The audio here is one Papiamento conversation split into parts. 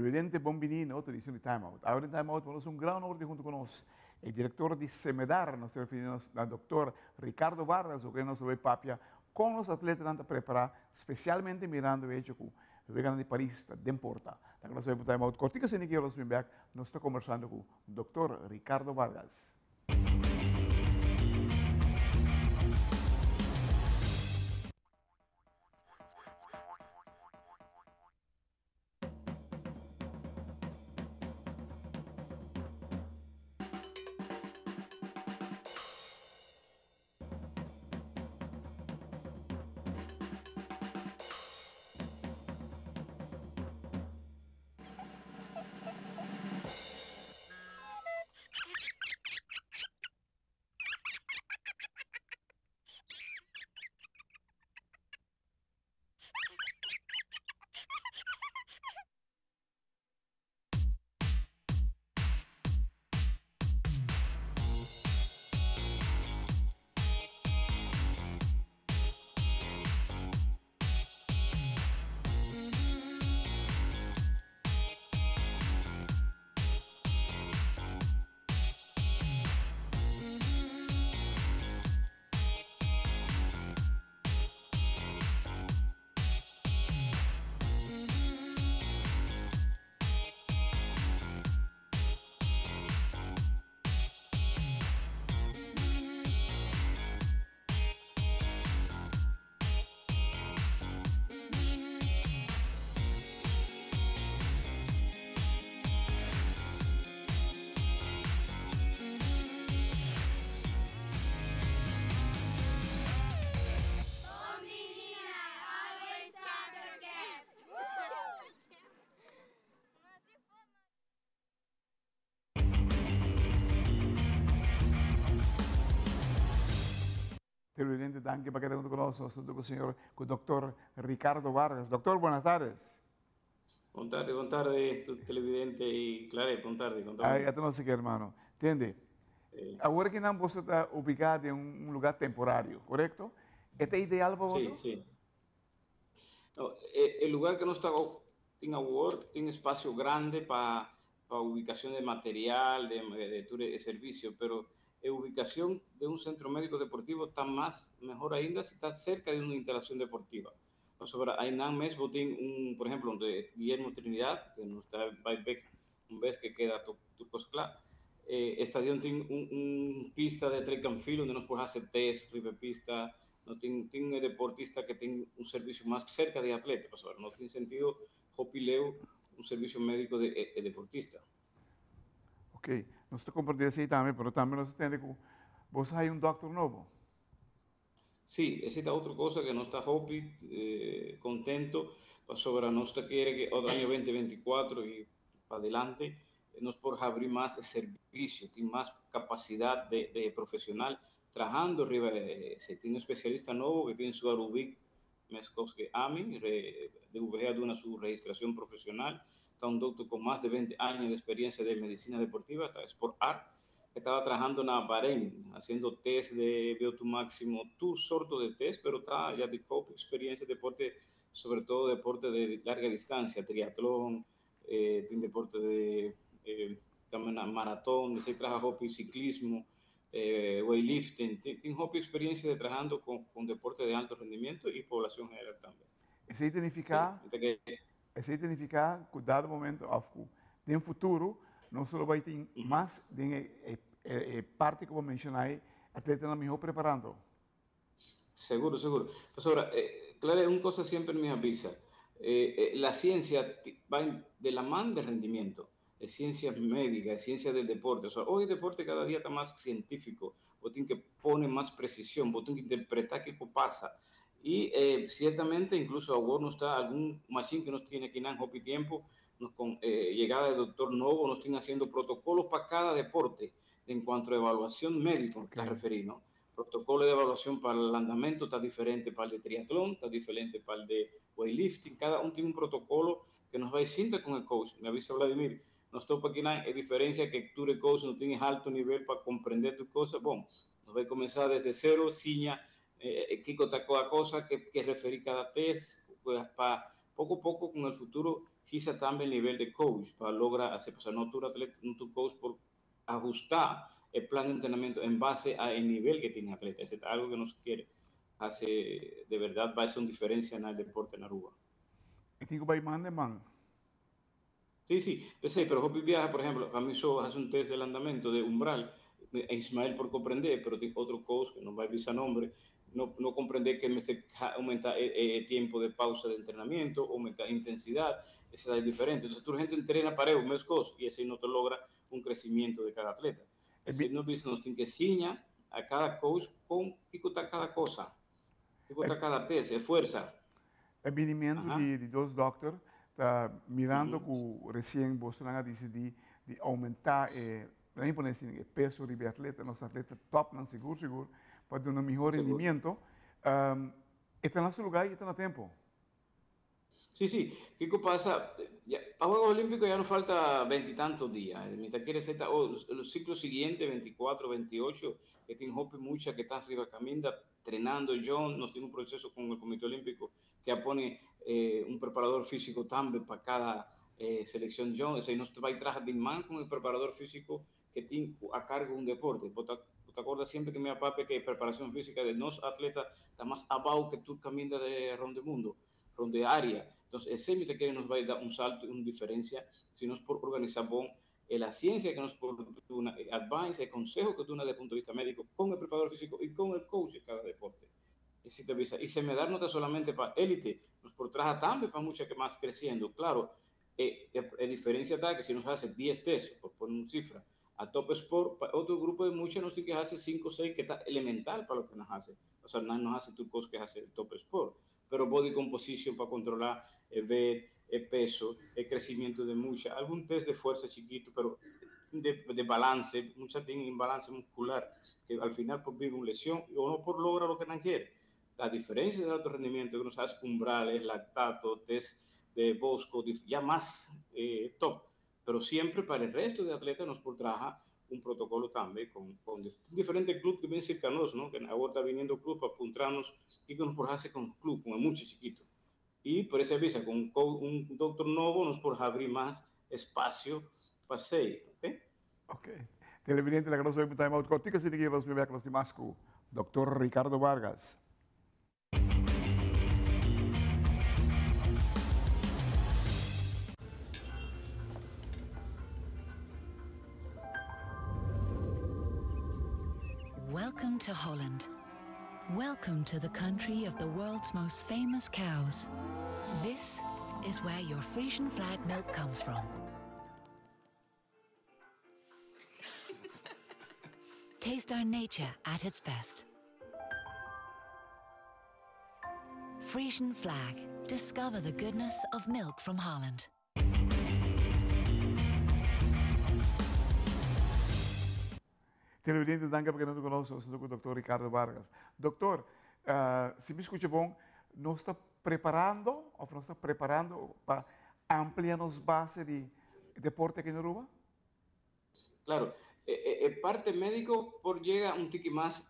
Televidente, bon bini na otro edicion di Time Out. Awe den Time Out nos un gran honor di hunto cu nos e director di Cemedar, nos ta referi nos na Doctor Ricardo Vargas, cu nos lo bay papia con nos atletanan ta prepara, specialmente mirando e hecho cu Weganan di Paris ta den porta. Laga nos bay pa Time Out cortico asina ki nos bin bek, nos ta conversando cu Doctor Ricardo Vargas. Televidente, danki pa keda hunto ku nos. Nos ta ku señor, ku doctor Ricardo Vargas. Doctor, buenas tardes. Bon tarde, bon tarde, tu televidente y Claret, bon tarde. Bon tarde. Ay, ya te no sé qué, hermano. Tende, awor ki nan boso ta ubicá den un lugar temporario, correcto? E ta ideal pa boso? Sí, sí. No, e lugar que nos ta tin awor tin espacio grande pa pa ubicacion de material, de tur e servicio, pero e ubicacion de un centro medico deportivo ta mas mehor ainda si ta cerca de un instalacion deportiva. Pasobra aynan mes bo tin un, por ehemplo, de Guillermo Trinidad, que nos ta bay bek un bes que keda tur cos cla, e stadion tin un pista de track and field donde nos por haci test riba e pista, no tin tin e deportista que tin un servicio mas cerca di atleta, pasobra no tin sentido hopi leu un servicio medico di e deportista. Ok, nos ta comprende esey tambe, pero tambe nos ta tende cu bo sa hay un doctor nobo. Sí, esey ta otro cosa que nos ta hopi contento, pasobra nos ta kere que otro aña 2024 y padelante nos por habri mas e servicio, tin mas capacidad de profesional trahando riba esey. Tin un especialista nobo que tin su Arubic mescos que ami, de UVG a duna su registracion profesional, ta un doctor con mas de 20 aña de experiencia den medicina deportiva, ta Sport Art, e taba trahando na Bahrein, haciendo test de VO2 maximo, tur sorto de test, pero ta ya di hopi experiencia deporte, sobre todo deporte de larga distancia, triatlon, tin deporte de tambe na maraton, esey traha hopi ciclismo, weightlifting, tin hopi experiencia de trahando con deporte de alto rendimiento y poblacion general tambe. Esey ta nifica, esey ta nifica cu dado momento of cu den futuro nos lo bay tin mas den e parti cu bo menciona ey, atletanan miho preparando. Seguro, seguro. Pasobra, claro, un cosa siempre mi a bisa, la ciencia va de la man del rendimiento, e ciencia medica, e ciencia del deporte. O sea, hoy el deporte cada dia ta mas cientifico, bo tin que pone mas precisión, bo tin que interpreta kico pasa. Y ciertamente incluso awor nos ta algun machine que nos tiene akinan hopi tiempo, nos con llegada del doctor nobo nos tin haciendo protocolos pa cada deporte en cuanto a evaluación medico, ta referi, no? Protocolo de evaluación pa el andamento ta diferente pa el de triatlón, ta diferente pa el de weightlifting. Cada un tin un protocolo que nos bay sinta con e coach. Mi a bisa Vladimir, nos topa akinan e diferencia que tur e coach no tin e alto nivel pa comprende tur cosa. Bon, nos bay comenzá desde cero, siña kico ta cua cosa, ke referi cada test, pa. Poco poco con el futuro hisa tambe nivel di coach pa logra haci, pasobra no tur atleta, no tur coach por ahusta e plan di entrenamento en base a e nivel cu tin atleta. Esey ta algo cu nos kier haci di berdad bay haci un diferencia na e deporte na Aruba. E tin cu bay man den man. Si, si, p'esey, pero hopi biaha, por ehemplo, ami so haci un test di landamento di umbral, Ismael por comprende, pero tin otro coach cu no bay bisa nombre, no no comprende cu mester aumenta e tiempo di pausa di entrenamiento, aumenta intensidad, esey ta diferente. Entonces tur hende entrena pareu, mes cos, y esey no ta logra un crecimiento di cada atleta. Esey nos bisa nos tin cu siña a cada coach con kico ta cada cosa, kico ta cada test, e fuerza. E binimento di dos dokter ta mirando cu recien bosonan a dicidi di aumenta e, laat mi pone asina, e peso riba e atleta, nos atleta topnan sigur sigur, pa duna mihor rendimiento. E ta na su lugar y e ta na tempo. Si, si. Kico pasa? Ya, pa Juegos Olímpicos ya nos falta veintitantos dia. Mi ta kere esey ta, oh, el ciclo siguiente, 24, 28, que tin hopi mucha que ta riba caminda trenando. John, nos tin un proceso con el Comité Olímpico que a pone un preparador físico tambe pa cada seleccion. John, esey nos ta bay traha di man con el preparador físico que tin a cargo un deporte. Bo ta acorda siempre que mi a papia que preparacion física de nos atleta ta mas abao que tur caminda de rond de mundo, rond de area. Entonces, esey mi ta kere nos bay da un salto y un diferencia si nos por organisa bon la ciencia que nos por duna, e advice, e conseho que duna desde el punto de vista médico con el preparador físico y con el coach de cada deporte. Esey ta bisa. Y Cemedar no ta solamente pa élite, nos por traha tambe pa mucha que mas creciendo. Claro, e diferencia ta que si nos hace 10 test, por poner una cifra, a top sport, pa otro grupo de mucha nos tin que hace 5 o 6 que ta elemental pa lo que nos hace. O sea, no nos hace tur cos que hace el top sport. Pero body composition pa controla e vet, e peso, e crecimiento de mucha, algun test de fuerza chiquito, pero de balance, mucha tin imbalance muscular, que al final por vive una lesión o no por logra lo que no quiere. La diferencia del alto rendimiento que nos hace umbrales, lactato, test de Bosco, ya más top, pero siempre para el resto de atletas nos por trabajar un protocolo también con diferentes clubes que vienen cercanos, ¿no? Que ahora está viniendo club para apuntarnos y que nos por hacer con club, con mucho chiquito. Y por esa vez, con un doctor nuevo nos por abrir más espacio para seis, ¿ok? Ok. Televidente, la que nos vemos time out. Contigo, si te quiero, nos vemos con Masco, doctor Ricardo Vargas. Welcome to Holland. Welcome to the country of the world's most famous cows. This is where your Frisian Flag milk comes from. Taste our nature at its best. Frisian Flag. Discover the goodness of milk from Holland. Televidente, danki pa keda cu nos, nos cu Dr. Ricardo Vargas. Doctor, si mi scucha bon, nos ta preparando, of nos ta preparando pa amplia nos base di deporte aki na Aruba? Claro, e parte medico por yega un tiki mas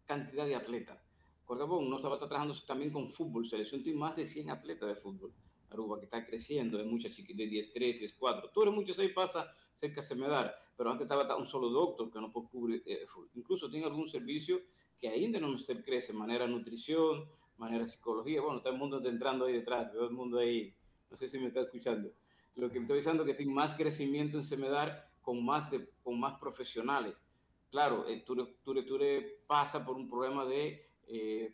cantidad di atleta. Corda bon, nos tabata trahando también con fútbol, selección tiene más de 100 atletas de fútbol. Aruba que está creciendo, hay muchas chiquitas de 10, 3, 10, 4. Todo mucho ahí pasa cerca de Cemedar, pero antes estaba un solo doctor que no puede cubrir fútbol. Incluso tiene algún servicio que ainda no usted crece, manera nutrición, manera psicología. Bueno, está el mundo entrando ahí detrás, todo el mundo ahí, no sé si me está escuchando. Lo que estoy diciendo es que tiene más crecimiento en Cemedar con más profesionales. Claro, Ture pasa por un problema de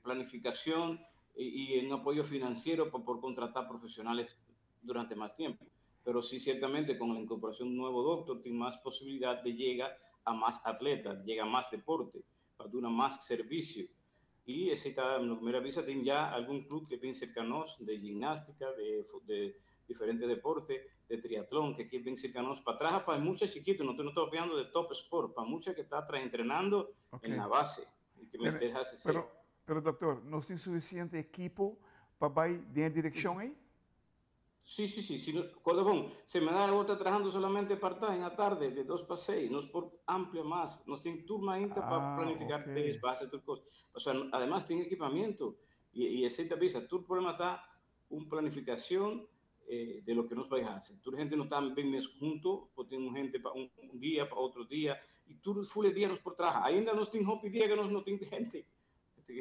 planificación y un apoyo financiero por contratar profesionales durante más tiempo. Pero sí, ciertamente, con la incorporación de un nuevo doctor, tiene más posibilidad de llegar a más atletas, llega más deporte, dura más servicio. Y ese está, en la primera vista, tiene ya algún club que viene cercanos de gimnástica, de diferentes deportes, de triatlón, que aquí ven cercanos para atrás, para muchos chiquitos, no estoy hablando de top sport, para muchos que está atrás entrenando en la base. Y que me deja hacer. Pero doctor, ¿no hay suficiente equipo para ir en dirección ahí? Sí, sí, sí. Si no, Cordobón, se me da algo está trabajando solamente part-time en la tarde, de 2 para 6, no es por amplio más, no tiene turno ainda para planificar test, para hacer otras cosas. Además tiene equipamiento y ese te avisa, tu problema está Un planificacion di loke nos bay haci. Tur hende no ta bin mes hunto, por tin un hende pa un dia, pa otro dia, y tur full e dia nos por traha. Ainda nos tin hopi dia cu nos no tin hende.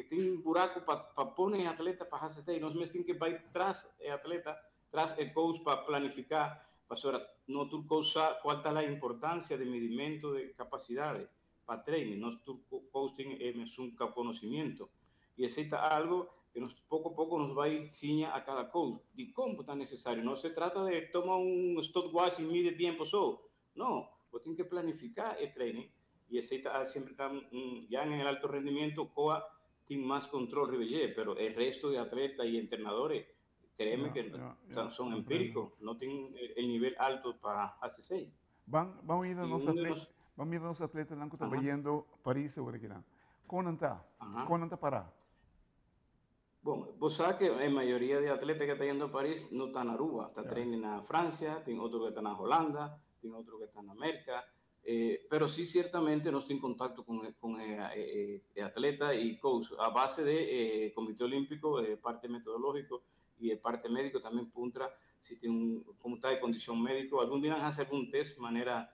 Tin buraco pa pone e atleta pa haci esey. Nos mes tin cu bay tras e atleta, tras e coach pa planifica, pasobra no tur coach sa cual ta la importancia di midimento di capacidades pa training. Nos tur coach tin e mesun conocimiento. Y esey ta algo cu nos poco poco nos bay siña a cada coach di con ta necesario. No se trata de toma un stopwatch y mide tiempo so. No, bo tin cu planifica e training y esey ta siempre ta ya en el alto rendimiento COA tin mas control riba dje, pero el resto de atleta y entrenadores, créeme que son empíricos, no tin el nivel alto pa haci esey. Ban mira nos atleta, ban mira nos atletanan cu ta bayendo Paris awor aki nan. Con nan ta? Con nan ta para? Bon, bo sa cu e mayoria di atleta cu ta yendo Paris no ta na Aruba, ta training na Francia, tin otro cu ta na Holanda, tin otro cu ta na Merca, pero sí ciertamente nos tin contacto cu e atleta y coach a base de Comité Olímpico, parte metodológico y e parte médico tambe puntra si tin un, con ta e condicion médico. Algun dia nan haci algun test manera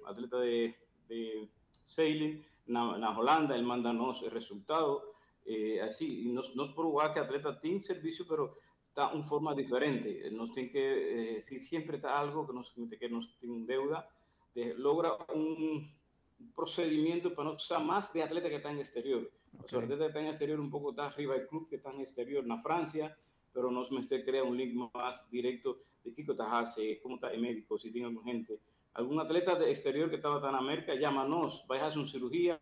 atleta de sailing na Holanda, el manda nos e resultado, asina, y nos por cu atleta tin servicio, pero ta un forma diferente. Nos tin cu, si semper ta algo cu nos tin deuda, de logra un procedimiento pa no usar mas di atleta cu ta den exterior. O sea, atleta cu ta den exterior un poco ta ariba e club cu ta den exterior na Francia, pero nos mester crea un link mas directo di kico ta haci, con ta e medico, si tin algun hende. Algun atleta di exterior cu tabata na América, yama nos, bay haci un cirugia,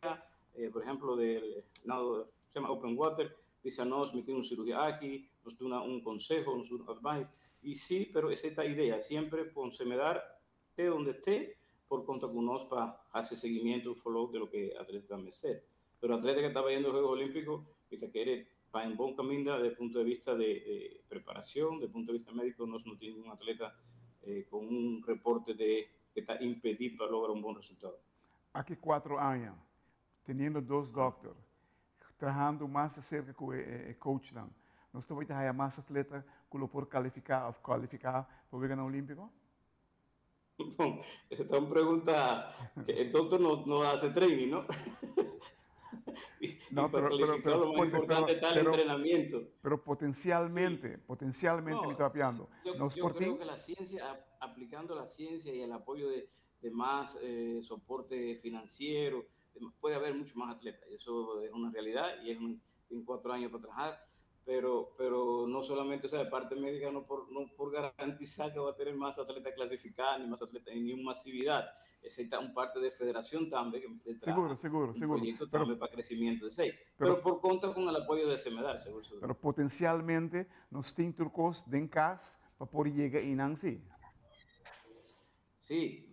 por ehempel, di, no, se yama open water, bisa nos, mi tin un cirugia aki, nos duna un conseho, nos duna advice. Y si, pero esey ta e idea, semper con Cemedar, te donde esté, por conta cu nos pa haci seguimiento, follow di loke atleta mester. Pero atleta cu tabata yendo Juegos Olímpicos y ta kere pa un bon camino desde el punto de vista de preparacion, desde el punto de vista médico, nos no tin un atleta cu un reporte de cu ta impedi pa logra un bon resultado. Aki 4 aña, teniendo dos doctor, trahando mas cerca cu e coach nan, nos tambe ta haya mas atleta cu lo por califica of cualifica pa Wega Olimpico? Bon, esa es una pregunta que el doctor no, no hace training, ¿no? No, pero lo más importante está el entrenamiento. Pero potencialmente, sí, potencialmente, no, mi ta papiando. Yo creo que la ciencia, aplicando la ciencia y el apoyo de más soporte financiero, puede haber mucho más atletas. Y eso es una realidad y es en 4 años para trabajar. Pero no solamente, o sea, de parte médica, no por garantizar que va a tener más atletas clasificados, ni más atletas, ni una masividad. Ese un parte de federación también que Seguro, seguro. Proyecto también para crecimiento de seis. Pero por contra con el apoyo de Cemedar, seguro, seguro. Pero potencialmente nos tin tur cos den cas pa por yega einan si. Sí,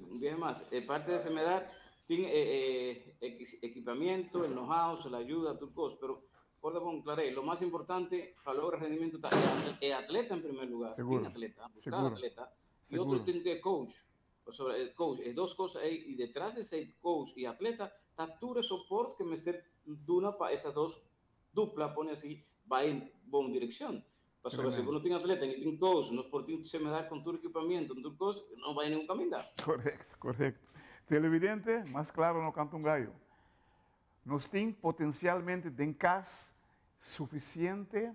un día más. Parte de Cemedar tiene equipamiento, el know-how, se la ayuda, tur cos, pero por bon claro, lo más importante para lograr rendimiento está el atleta en primer lugar. Atleta, buscar atleta. Y otro tiene que coach. O sea, el coach, es dos cosas, y detrás de ese coach y atleta está todo el soporte que mester duna para esas dos dupla, pone así, va en buena dirección. Pasobra si no tin atleta ni tin coach, no por se me da con tu equipamiento, con tu coach, no va en ningún camino. Correcto. Televidente, mas claro no canta un gallo. Nos tin potencialmente den cas suficiente,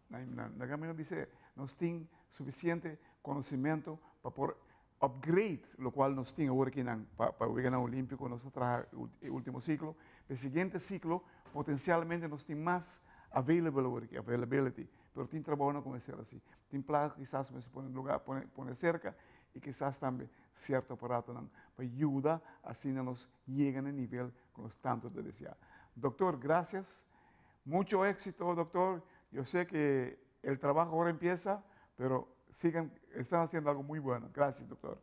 na bisa, nos tin suficiente conocimento pa por upgrade, loke nos tin awor aki pa e Olimpico, nos ta e ultimo ciclo. E siguiente ciclo, potencialmente nos tin mas available awor aki, availability, pero tin trabou no cuminsa asina. Tin placa kisas mester pone luga, pone cerca y kisas tambe cierto aparato pa yuda asina nos yega na e nivel cu nos tanto ta desea. Doctor, gracias. Mucho éxito, doctor. Yo sé que el trabajo ahora empieza, pero sigan, están haciendo algo muy bueno. Gracias, doctor.